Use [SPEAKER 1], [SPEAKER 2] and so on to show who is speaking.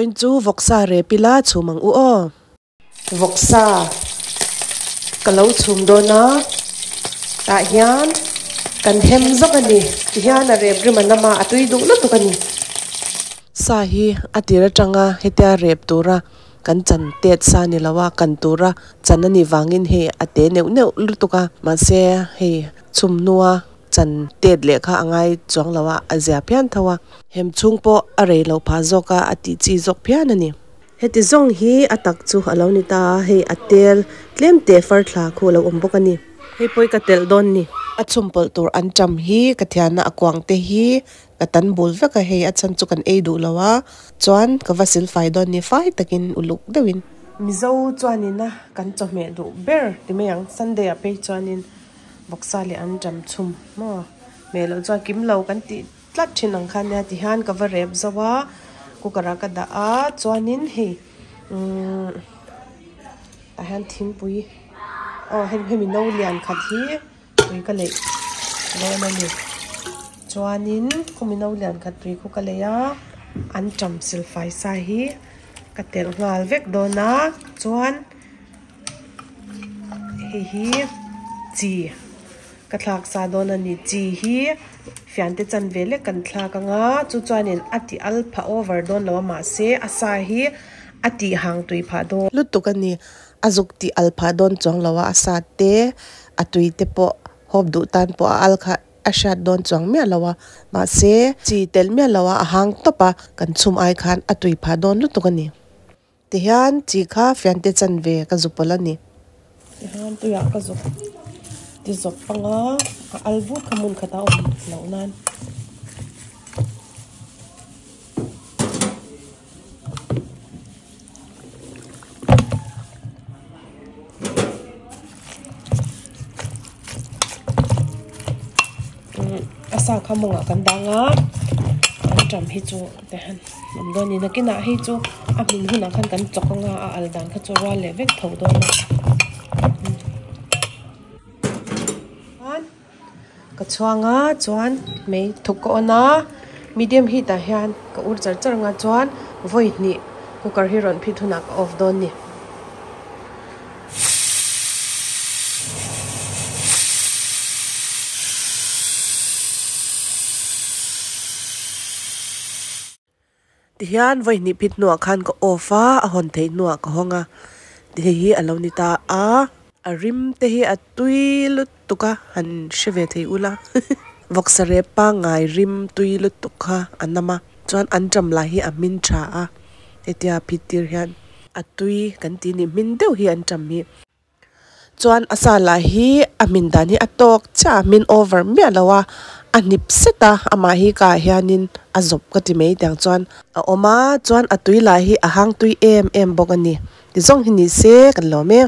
[SPEAKER 1] Vawiin chu vawksa rep ila chhum ang u aw. Vawksa ka lo chhum dawn a, tah hian kan hem zawk a ni. Tihian a rep rim a nam a, a tui duh lutuk a ni. Sa hi a tir atanga hetia rep tura kan chan tet sa ni lo a, kan tura chan a nih vangin hei a te neuh neuh lutuk a, mahse hei chhum hnua Chan tet leh kha a ngai chuang lo a, a zia phian tho a. Hem chhung pawh a rei lo phah zawk a, a tih chi zawk phian a ni. Heti zawng hi a tak chu a lo ni ta a, hei a tel tlem te far thla khu a lo awm bawk a ni. Hei pawi ka telh dawn ni. A chhum pawlh tur an cham hi ka thiana a kuang te hi ka tan bul vek a, hei a chhan chu kan ei duh lo a, chuan ka va silfai dawn ni fai takin uluk deuhin. Mizo chuanina kan chawhmeh duh ber ti mai ang, Sunday ah phei chuanin Vawksa leh an ṭam chhum maw hmel loh chuan kim lo kan tih tlat thin ang kha nia tihian ka va rep zo a cooker ah ka dah a chuanin hei umm tah hian thingpui aw hemi no lian khat hi tui ka leih dawn a ni chuanin khumi no lian khat tui khu ka leih a an ṭam silfai sa hi ka telh nghal vek dawn a chuan. Hei hi chi ka thlak sa dawn a ni chi hi fiante chan ve lek kan thlak anga chu chuanin a ti al phah over dawn lo a mahse a sa hi a tih hang tui phah dawn lutuk a ni a zuk tih al phah dawn chuang lo a a sa te a tui te pawh hawp duh tan pawh a al kha a hriat dawn chuang miah lo a mahse chi telh miah lo a a hang tawp a kan chhum ai khan a tui phah dawn lutuk a ni. Tihian chi kha fiante chan ve ka zu pawlh a ni. Tihian tuiah ka zuk ti zawp anga a al vut kha hmun khat a awm loh nan. A sa kha mawngah kan dang a an ṭam hi chu tihian awm dawn a ni nakinah hei chu a hmin hunah khan kan chawk anga a al dan kha chu a rual leh vek tho dawn a ka chhuang a chuan mei thuk ka on a medium heat ah hian ka ur char char anga chuan vawi hnih cooker hi rawn phit hunah ka off dawn a ni. Tihian vawi hnih phit hnuah khan ka off a, a hawn theih hnuah ka hawng a, hei hi a lo ni ta a, a rim te hi a tui lutuk a, han hre ve thei ula vawksa rep pangngai rim tui lutuk kha a nam a, chuan an ṭam lai hi a hmin ṭha a, hetia phit tir hian a tui kan tih ni hmin deuh hi an ṭam hi. Chuan a sa lah hi a hmin dan hi a tawk chiah a hmin over miah lo a, a hnip set a amah hi ka ah hianin a zawp ka ti mai tiang chuan a awm a, chuan a tui lah hi a hang tui em em bawk a ni ti zawng hi ni se kan lawm e.